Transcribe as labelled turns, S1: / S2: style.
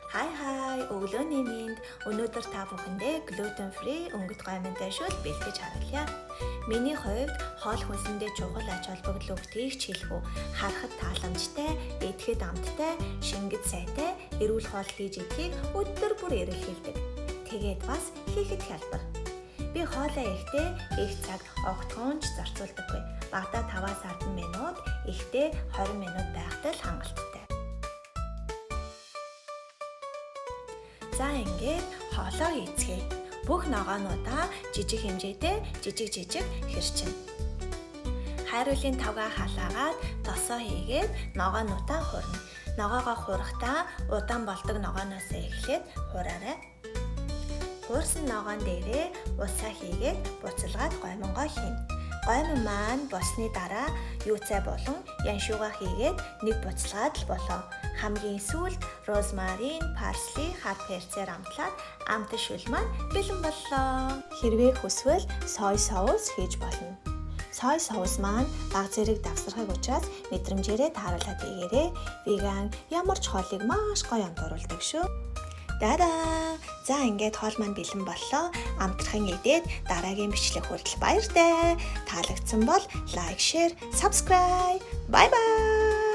S1: Hi hi, өглөөний мэнд. Өнөөдөр та бүхэндээ gluten free өнгөт гоймонтой шөл бэлтгэж харуулъя. Миний хувьд хоол хүнсэндээ чухал ач холбогдол өгдгийг ч хэлэх үү. Харахад тааламжтай, идэхэд амттай, шингэд сайтай, эрүүл хоол хийж идэхийг өдөр бүр эрэлхийлдэг. Тэгээд бас хийхэд хялбар. Би хоолоо ихдээ их цаг огтхон ч зарцуулдаггүй. Багадаа 5-аас 10 минут, ихдээ 20 минут байхтай л хангалттай. За, ингээд хоолоо хийцгээе. Бүх ногоонуудаа жижиг хэмжээтэй жижиг жижиг хэрчинэ. Хайруулын тавгаа халаагаад, тосоо хийгээд ногоонуудаа хуурна. Ногоогоо хурахдаа удаан болдог ногооноос эхлээд хуураарай. Хуурсан ногоон дээрээ усаа хийгээд буцалгаад гоймонгоо хийнэ. Гоймон маань болсны дараа юуцай болон яншуугаа хийгээд нэг буцалгаад л болоо. Хамгийн сүүлд rosemary, parsley, хар перцээр амтлаад амт шөл маань бэлэн боллоо. Хэрвээ хүсвэл soy sauce хийж болно. Soy sauce маань бага зэрэг давсархаг учраас мэдрэмжээрээ тааруулаад хийгээрэй. Веган ямар ч хоолыг маш гоё амт оруулдаг шүү. Дада. За, ингээд хоол маань бэлэн боллоо. Амтрахын идээд дараагийн бичлэг хүртэл баяртай. Таалагдсан бол like, share, subscribe. Bye bye.